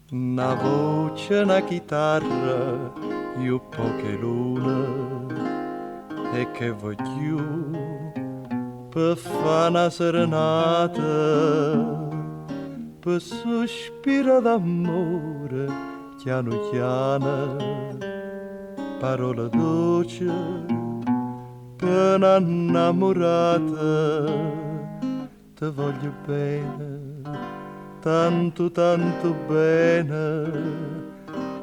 Na voce, na chitarra, io poche luna, e che voglio per fa una serenata, per sospira d'amore, chiano chiano, parola dolce, per una innamorata, te voglio bene tanto tanto bene,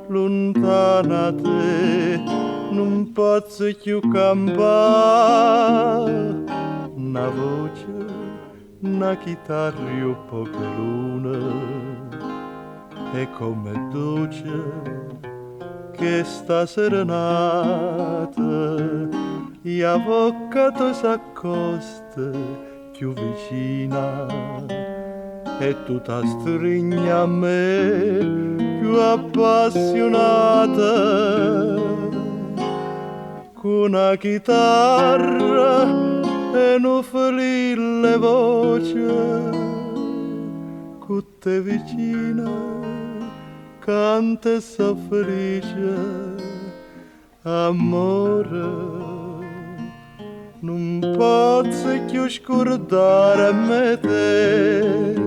lontana te non posso più campare. Una voce, una chitarra e poche luna, e come dolce che sta serenata, e a bocca tu s'accosta più vicina e tu t'astringi a me più appassionata con una chitarra e un felille voce con te vicina canta e so felice amore non posso più scordare me te.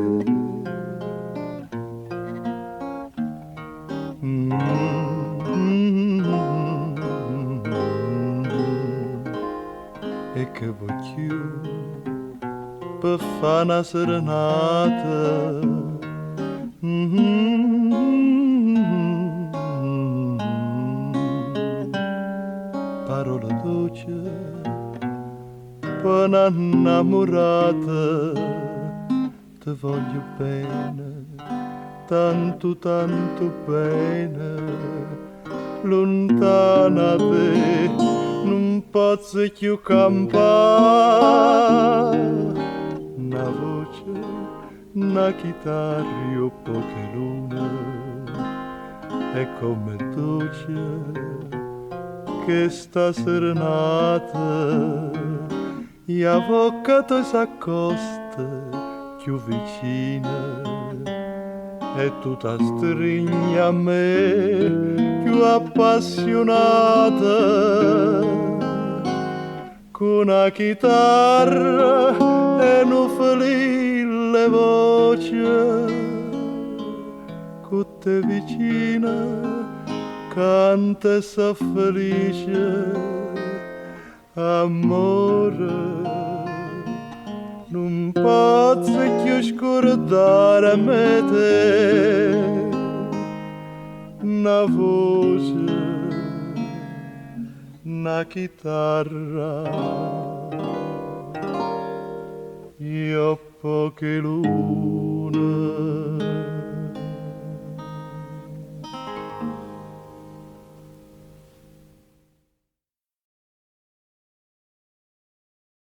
E che voglio per fa una serenata. Parola dolce per una innamorata, te voglio bene, tanto tanto bene, lontana te non posso più campare. Una voce, una chitarra e poche lune, e come dolce che sta serenata, e a bocca tu s'accosta più vicina, e tu t'astringi a me più appassionata, con una chitarra e un felille voce, con te vicina canta e so felice, amore. Non posso più scordare me te, una voce, una chitarra, io poche lune.